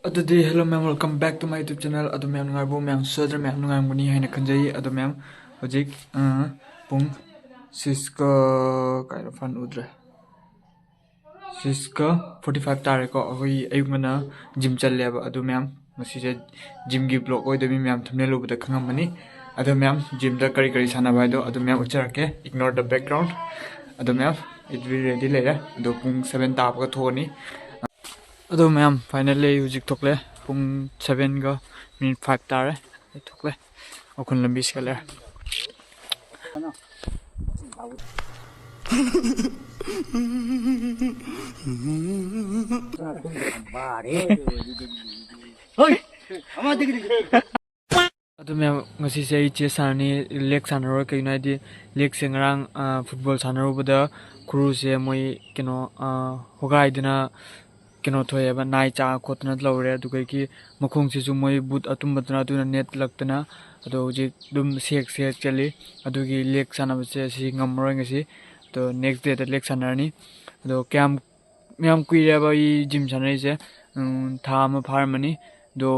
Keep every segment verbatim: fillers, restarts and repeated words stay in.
ꯑꯗꯨꯗꯤ hello ꯃꯌꯥꯝ, welcome back to my YouTube channel. ꯑꯗꯨ ꯃꯌꯥꯝ ꯅꯨꯡꯉꯥꯏꯕ꯭ꯔꯣ? ꯃꯌꯥꯝ ꯁꯣꯏꯗ꯭ꯔꯦ, ꯃꯌꯥꯝ ꯅꯨꯡꯉꯥꯏꯔꯝꯒꯅꯤ ꯍꯥꯏꯅ ꯈꯟꯖꯩ꯫ ꯑꯗꯨ ꯃꯌꯥꯝ ꯍꯧꯖꯤꯛ ꯑ, ꯄꯨꯡ ꯁꯤꯛꯁꯀ ꯀꯥꯏꯔꯣ ꯐꯟ ꯎꯗ꯭ꯔꯦ꯫ ꯁꯤꯛꯁꯀ ꯐꯣꯔꯇꯤ ꯐꯥꯏꯚ ꯇꯥꯔꯦꯀꯣ꯫ ꯑꯩꯈꯣꯏ ꯑꯌꯨꯛ ꯉꯟꯅ ꯖꯤꯝ ꯆꯠꯂꯦꯕ꯫ ꯑꯗꯨ ꯃꯌꯥꯝ ꯉꯁꯤꯁꯦ ꯖꯤꯝꯒꯤ ꯕ꯭ꯂꯣꯛ ꯑꯣꯏꯗꯣꯏꯅꯤ, ꯃꯌꯥꯝ ꯊꯝꯅꯦꯜ ꯎꯕꯗ ꯈꯪꯉꯝꯃꯅꯤ꯫ ꯑꯗꯣ ꯃꯌꯥꯝ ꯖꯤꯝꯗ ꯀꯔꯤ ꯀꯔꯤ ꯁꯥꯟꯅꯕ ꯍꯥꯏꯗꯣ ꯑꯗꯨ ꯃꯌꯥꯝ ꯎꯠꯆꯔꯛꯀꯦ, ignore the background꯫ ꯑꯗꯣ ꯃꯌꯥꯝ ꯏꯠ ꯔꯦꯗꯤ ꯂꯩꯔꯦ꯫ ꯑꯗꯣ ꯄꯨꯡ ꯁꯚꯦꯟ ꯇꯥꯕꯒ ꯊꯣꯛꯑꯅꯤ꯫ ꯑꯗꯣ ꯃꯌꯥꯝ finally ꯑꯩ ꯍꯧꯖꯤꯛ ꯊꯣꯛꯂꯦ꯫ ꯄꯨꯡ ꯁꯚꯦꯟꯒ ꯃꯤꯅꯤꯠ ꯐꯥꯏꯚ ꯇꯥꯔꯦ꯫ ꯑꯩ ꯊꯣꯛꯂꯦ꯫ ꯎꯈ꯭ꯔꯨꯜ ꯂꯝꯕꯤ ꯁꯦꯠꯂꯦ꯫ ꯑꯗꯨ ꯃꯌꯥꯝ, ꯉꯁꯤꯁꯦ ꯑꯩ ꯆꯦꯁ ꯁꯥꯟꯅꯅꯤ, ꯂꯦꯒ ꯁꯥꯟꯅꯔꯣꯏ꯫ ꯀꯩꯒꯤꯅꯣ ꯍꯥꯏꯗꯤ ꯂꯦꯒꯁꯦ ꯉꯔꯥꯡ, ꯑ, ꯐꯨꯠꯕꯣꯜ ꯁꯥꯟꯅꯔꯨꯕꯗ ꯈꯨꯔꯨꯁꯦ ꯃꯣꯏ ꯀꯩꯅꯣ, ꯑ, ꯍꯣꯒꯥꯏꯗꯅ ꯀꯩꯅꯣ ꯊꯣꯛꯑꯦꯕ, ꯅꯥꯏ ꯆꯥ ꯈꯣꯠꯇꯅ ꯇꯧꯔꯦ꯫ ꯑꯗꯨꯗꯒꯤ ꯃꯈꯣꯡꯁꯤꯁꯨ ꯃꯣꯏ ꯕꯨꯠ ꯑꯇꯨꯝꯕꯗꯨꯅ ꯑꯗꯨꯅ ꯅꯦꯠꯂꯛꯇꯅ, ꯑꯗꯣ ꯍꯧꯖꯤꯛ ꯑꯗꯨꯝ ꯁꯦꯛ ꯁꯦꯛ ꯆꯠꯂꯤ꯫ ꯑꯗꯨꯒꯤ ꯂꯦꯒ ꯁꯥꯟꯅꯕꯁꯦ ꯑꯁꯤ ꯉꯝꯃꯔꯣꯏ ꯉꯁꯤ꯫ ꯑꯗꯣ next dayꯗ ꯂꯦꯒ ꯁꯥꯟꯅꯔꯅꯤ꯫ ꯑꯗꯣ ꯀꯌꯥꯝ ꯌꯥꯝ ꯀꯨꯏꯔꯦꯕ ꯑꯩ ꯖꯤꯝ ꯁꯥꯟꯅꯔꯤꯁꯦ꯫ ꯎꯝ, ꯊꯥ ꯑꯃ ꯐꯥꯔꯝꯃꯅꯤ꯫ ꯑꯗꯣ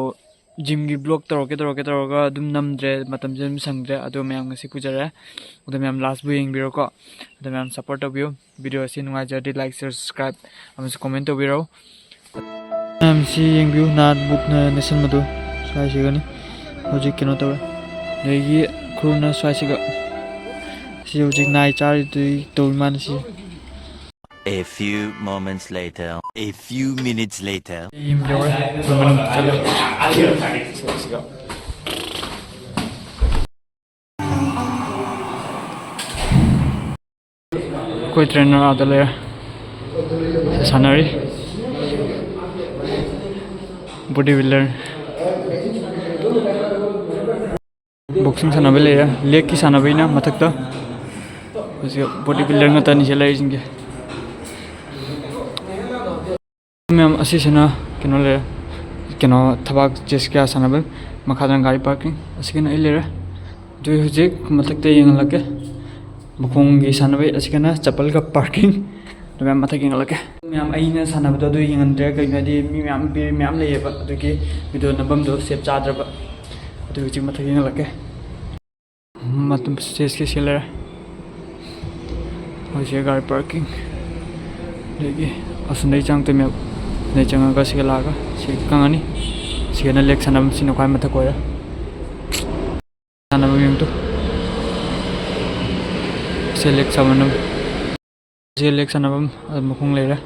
ꯖꯤꯝꯒꯤ ꯕ꯭ꯂꯣꯛ ꯇꯧꯔꯛꯀꯦ ꯇꯧꯔꯛꯀꯦ ꯇꯧꯔꯒ ꯑꯗꯨꯝ ꯅꯝꯗ꯭ꯔꯦ, ꯃꯇꯝꯁꯦ ꯑꯗꯨꯝ ꯁꯪꯗ꯭ꯔꯦ꯫ ꯑꯗꯣ ꯃꯌꯥꯝ ꯉꯁꯤ ꯄꯨꯖꯔꯦ꯫ ꯑꯗꯣ ꯃꯌꯥꯝ ꯂꯥꯁꯕꯨ ꯌꯦꯡꯕꯤꯔꯣꯀꯣ꯫ ꯑꯗꯣ ꯃꯌꯥꯝ ꯁꯞꯄꯣꯔꯠ ꯇꯧꯕꯤꯌꯨ꯫ ꯚꯤꯗꯤꯑꯣ ꯑꯁꯤ ꯅꯨꯡꯉꯥꯏꯖꯔꯗꯤ ꯂꯥꯏꯛ, ꯁꯤꯌꯔ, ꯁꯕꯁꯀ꯭ꯔꯥꯏꯕ ꯑꯃꯁꯨꯡ ꯀꯣꯃꯦꯟ ꯇꯧꯕꯤꯔꯛꯎ꯫ ꯃꯌꯥꯝꯁꯤ ꯌꯦꯡꯕꯤꯌꯨ, ꯅꯍꯥꯟ ꯕꯨꯠꯅ ꯅꯦꯠꯁꯟꯕꯗꯣ ꯁ꯭ꯋꯥꯏꯁꯤꯒꯅꯤ꯫ ꯍꯧꯖꯤꯛ ꯀꯩꯅꯣ ꯇꯧꯔꯦ꯫ ꯑꯗꯒꯤ ꯈꯨꯔꯨꯅ ꯁ꯭ꯋꯥꯏꯁꯤꯒ꯫ ꯁꯤ ꯍꯧꯖꯤꯛ ꯅꯥꯏ ꯆꯥꯔꯤꯗꯨ ꯇꯧꯔꯤ ꯃꯥꯅ ꯁꯤ꯫ A few moments later. A few minutes later. ꯌꯨꯝ ꯌꯧꯔꯦ꯫ ꯃꯅꯨꯡ ꯆꯠꯂꯦ꯫ ꯑꯩꯈꯣꯏ ꯇ꯭ꯔꯦꯅꯔ ꯑꯥꯗ ꯂꯩꯔꯦ꯫ ꯁꯥꯟꯅꯔꯤ꯫ Body builder. ꯕꯣꯛꯁꯤꯡ ꯁꯥꯟꯅꯕ ꯂꯩꯔꯦ, ꯂꯦꯒꯀꯤ ꯁꯥꯟꯅꯕꯩꯅ ꯃꯊꯛꯇ꯫ ꯍꯧꯖꯤꯛ ꯕꯣꯗꯤ ꯕꯤꯜꯗꯔ ꯉꯥꯛꯇꯅꯤ ꯁꯤ ꯂꯩꯔꯤꯁꯤꯡꯁꯦ꯫ ꯃꯌꯥꯝ ꯑꯁꯤꯁꯤꯅ ꯀꯩꯅꯣ ꯂꯩꯔꯦ, ꯀꯩꯅꯣ ꯊꯕꯥꯛ ꯆꯦꯁ ꯀꯌꯥ ꯁꯥꯟꯅꯕ꯫ ꯃꯈꯥꯗꯅ ꯒꯥꯔꯤ ꯄꯥꯔꯀꯤꯡ, ꯑꯁꯤꯒꯤꯅ ꯑꯩ ꯂꯩꯔꯦ꯫ ꯑꯗꯨ ꯍꯧꯖꯤꯛ ꯃꯊꯛꯇ ꯌꯦꯡꯍꯜꯂꯛꯀꯦ꯫ ꯃꯈꯣꯡꯒꯤ ꯁꯥꯟꯅꯕꯩ ꯑꯁꯤꯒꯅ ꯆꯄꯜꯒ ꯄꯥꯔꯀꯤꯡ꯫ ꯑꯗꯨ ꯃꯌꯥꯝ ꯃꯊꯛ ꯌꯦꯡꯍꯜꯂꯛꯀꯦ꯫ ꯃꯌꯥꯝ ꯑꯩꯅ ꯁꯥꯟꯅꯕꯗꯣ ꯑꯗꯨ ꯌꯦꯡꯍꯟꯗ꯭ꯔꯦ, ꯀꯩꯒꯤꯅꯣ ꯍꯥꯏꯗꯤ ꯃꯤ ꯃꯌꯥꯝ ꯄꯤꯔꯤ ꯃꯌꯥꯝ ꯂꯩꯌꯦꯕ, ꯑꯗꯨꯒꯤ ꯚꯤꯗꯤꯑꯣ ꯅꯝꯐꯝꯗꯣ ꯁꯦꯞ ꯆꯥꯗ꯭ꯔꯕ꯫ ꯑꯗꯨ ꯍꯧꯖꯤꯛ ꯃꯊꯛ ꯌꯦꯡꯍꯜꯂꯛꯀꯦ꯫ ꯃꯇꯨꯝ ꯁ꯭ꯇꯦꯖꯀꯤ ꯁꯤ ꯂꯩꯔꯦ꯫ ꯍꯧꯖꯤꯛ ꯒꯥꯔꯤ ꯄꯥꯔꯀꯤꯡ꯫ ꯑꯗꯒꯤ ꯑꯁꯣꯝꯗꯒꯤ ꯆꯪꯉꯛꯇꯣꯏꯅꯦꯕ꯫ ꯑꯗꯩ ꯆꯪꯉꯒ ꯁꯤꯒ ꯂꯥꯛꯑꯒ ꯁꯤ ꯀꯪꯉꯅꯤ꯫ ꯁꯤꯒꯅ ꯂꯦꯛ ꯁꯥꯟꯅꯐꯝ, ꯁꯤꯅ ꯈ꯭ꯋꯥꯏ ꯃꯊꯛ ꯑꯣꯏꯔꯦ꯫ ꯁꯥꯟꯅꯐꯝ ꯌꯦꯡꯗꯣ꯫ ꯁꯤ ꯂꯦꯛ ꯁꯥꯟꯅꯐꯝ꯫ ꯁꯤ ꯂꯦꯛ ꯁꯥꯟꯅꯐꯝ ꯃꯈꯣꯡ ꯂꯩꯔꯦ꯫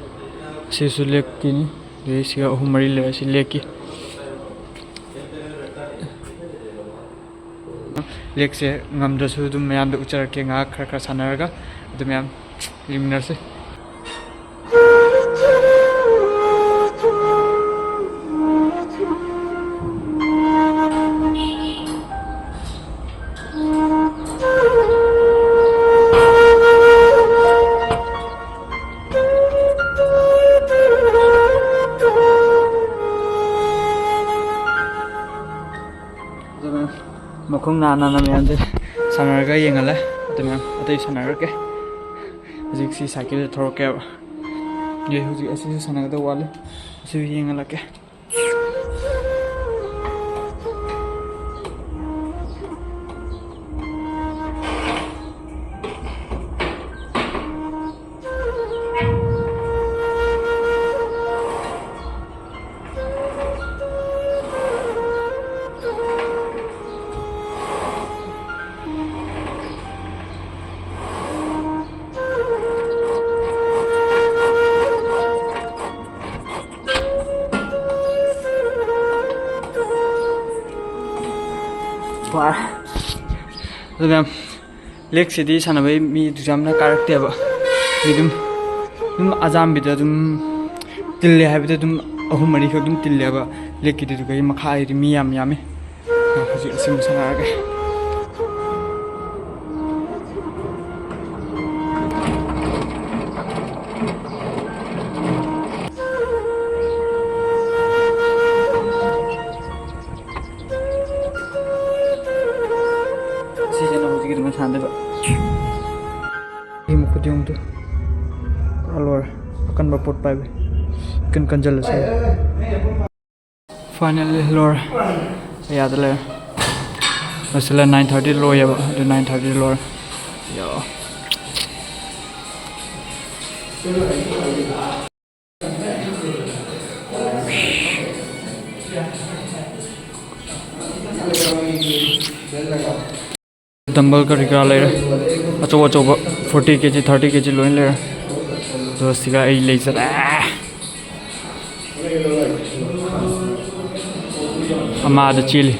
ꯁꯤꯁꯨ ꯂꯦꯛꯀꯤꯅꯤ꯫ ꯑꯗꯩ ꯁꯤꯒ ꯑꯍꯨꯝ ꯃꯔꯤ ꯂꯩꯔꯦ ꯁꯤ ꯂꯦꯛꯀꯤ꯫ ꯂꯦꯛꯁꯦ ꯉꯝꯗ꯭ꯔꯁꯨ ꯑꯗꯨꯝ ꯃꯌꯥꯝꯗ ꯎꯠꯆꯔꯛꯀꯦ, ꯉꯥꯏꯍꯥꯛ ꯈꯔ ꯈꯔ ꯁꯥꯟꯅꯔꯒ ꯑꯗꯨ ꯃꯌꯥꯝ ꯌꯦꯡꯃꯤꯟꯅꯔꯁꯤ꯫ ꯑꯗꯨꯅ ꯃꯈꯣꯡ ꯅꯥ ꯅꯥꯅ ꯃꯌꯥꯝꯁꯦ ꯁꯥꯟꯅꯔꯒ ꯌꯦꯡꯍꯜꯂꯦ꯫ ꯑꯗꯨ ꯃꯌꯥꯝ ꯑꯇꯩ ꯁꯥꯟꯅꯔꯛꯀꯦ꯫ ꯍꯧꯖꯤꯛ ꯁꯤ ꯁꯥꯏꯀꯜꯁꯦ ꯊꯧꯔꯛꯀꯦꯕ꯫ ꯑꯗꯨ ꯍꯧꯖꯤꯛ ꯑꯁꯤꯁꯨ ꯁꯥꯟꯅꯒꯗꯕ ꯋꯥꯠꯂꯤ꯫ ꯑꯁꯤꯁꯨ ꯌꯦꯡꯍꯜꯂꯛꯀꯦ꯫ ꯋꯥꯔꯦ꯫ ꯑꯗꯨ ꯃꯌꯥꯝ, ꯂꯦꯛꯁꯤꯗꯤ ꯁꯥꯟꯅꯕꯩ ꯃꯤ ꯑꯗꯨ ꯌꯥꯝꯅ ꯀꯥꯔꯛꯇꯦꯕ꯫ ꯃꯤ ꯑꯗꯨꯝ, ꯑꯗꯨꯝ ꯑꯖꯥꯝꯕꯤꯗ ꯑꯗꯨꯝ ꯇꯤꯜꯂꯦ ꯍꯥꯏꯕꯗ ꯑꯗꯨꯝ ꯑꯍꯨꯝ ꯃꯔꯤꯈꯛ ꯑꯗꯨꯝ ꯇꯤꯜꯂꯦꯕ꯫ ꯂꯦꯛꯀꯤꯗꯨꯗꯤ ꯀꯩ ꯃꯈꯥꯗꯗꯤ ꯃꯤ ꯌꯥꯝ ꯌꯥꯝꯃꯤ꯫ ꯍꯧꯖꯤꯛ ꯑꯁꯤꯃ ꯁꯥꯟꯅꯔꯒꯦ꯫ ꯁꯤꯁꯤꯅ ꯍꯧꯖꯤꯛꯀꯤ ꯑꯗꯨꯃꯥꯏꯅ ꯁꯥꯟꯅꯗꯣꯏꯕ꯫ ꯁꯤ ꯃꯈꯨꯠ ꯌꯦꯡꯉꯨ ꯇꯨ꯫ ꯄꯣꯠ ꯄꯥꯏꯕ꯫ ꯀꯟ ꯀꯟꯖꯜꯂꯁꯦ꯫ Finally ꯂꯣꯏꯔꯦ꯫ ꯌꯥꯗ ꯂꯩꯔꯦ꯫ ꯂꯣꯏꯁꯤꯜꯂꯦ꯫ Nine thirty ꯂꯣꯏꯌꯦꯕ꯫ ꯑꯗꯨ nine thirty ꯂꯣꯏꯔꯦ꯫ ꯌꯥ꯫ Dumbbell ꯀꯔꯤ ꯀꯔꯥ ꯂꯩꯔꯦ꯫ ꯑꯆꯧ ꯑꯆꯧꯕ forty K G, thirty K G ꯂꯣꯏꯅ ꯂꯩꯔꯦ꯫ ꯑꯗꯣ ꯁꯤꯒ ꯑꯩ ꯂꯩꯖꯔꯦ꯫ ꯑꯃ ꯑꯥꯗ ꯆꯦꯜꯂꯤ꯫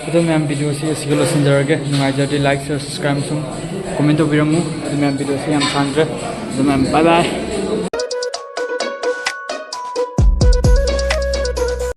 ꯑꯗꯣ ꯃꯌꯥꯝ, video ꯁꯤ ꯑꯁꯤꯒ ꯂꯣꯏꯁꯤꯟꯖꯔꯒꯦ꯫ ꯅꯨꯡꯉꯥꯏꯖꯔꯗꯤ like, share, subscribe ꯑꯃꯁꯨꯡ comment ꯇꯧꯕꯤꯔꯝꯃꯨ꯫ ꯑꯗꯨ ꯃꯌꯥꯝ, video ꯁꯤ ꯌꯥꯝ ꯁꯥꯡꯗ꯭ꯔꯦ꯫ ꯑꯗꯨ ꯃꯌꯥꯝ, bye bye꯫